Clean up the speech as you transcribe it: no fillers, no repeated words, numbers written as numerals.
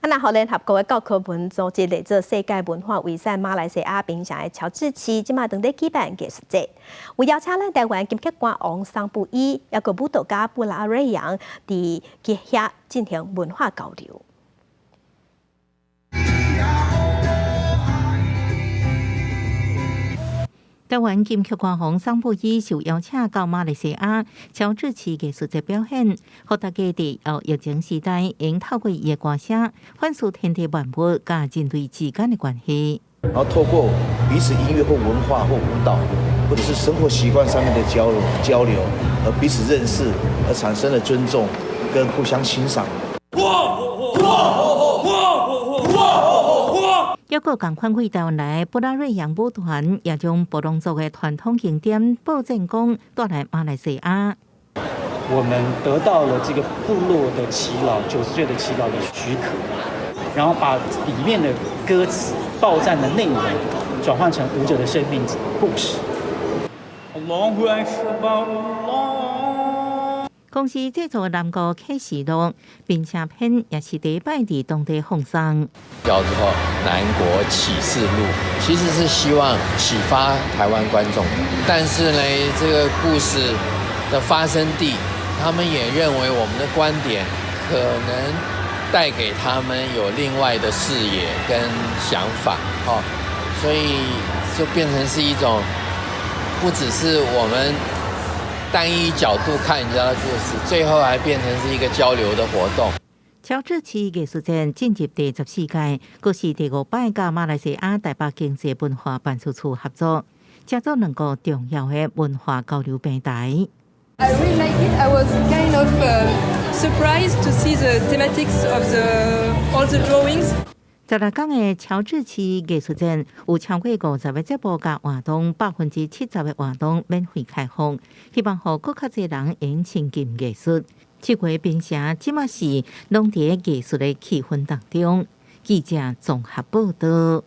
啊，那予聯合國的教科文組織列做世界文化遺產馬來西亞檳城的喬治市，這馬當咧舉辦藝術節，有邀請咱臺灣金曲歌王桑布伊，抑閣舞蹈家布拉瑞揚，佇遐進行文化交流。臺灣金曲歌王桑布伊受邀請到馬來西亞喬治市藝術節表演，予大家佇後疫情時代，會透過伊的歌聲，反思天地萬物佮人類之間的關係。然後透過彼此音樂或文化或舞蹈，或者是生活習慣上面的交流和彼此認識，而產生了尊重跟互相欣賞。抑閣仝款對臺灣來布拉瑞揚舞團，也將布朗族的傳統經典《報戰功》帶來馬來西亞。我們得到了這個部落的耆老，90歲的耆老的許可，然後把裡面的歌詞、報戰的內容轉換成舞者的生命故事。公司製作的南國啟示錄檳城篇，也是第一擺佇當地放送。叫做《南國啟示錄》，其實是希望啟發台灣觀眾。但是呢，這個故事的發生地，他們也認為我們的觀點可能帶給他們有另外的視野跟想法，哦，所以就變成是一種，不只是我們單一角度看人家的故事，最後還變成是一個交流的活動。喬治市藝術節進入第14屆，閣是第五擺佮馬來西亞台北經濟文化辦事處合作，成做兩個重要的文化交流平台。 I really like it. I was kind of surprised to see the thematics of all the drawings. 16天的喬治市藝術節有超過50個節目佮活動，70%的活動免費開放，希望予閣較濟人會親近藝術。這回檳城這馬是攏佇藝術的氣氛當中。記者綜合報導。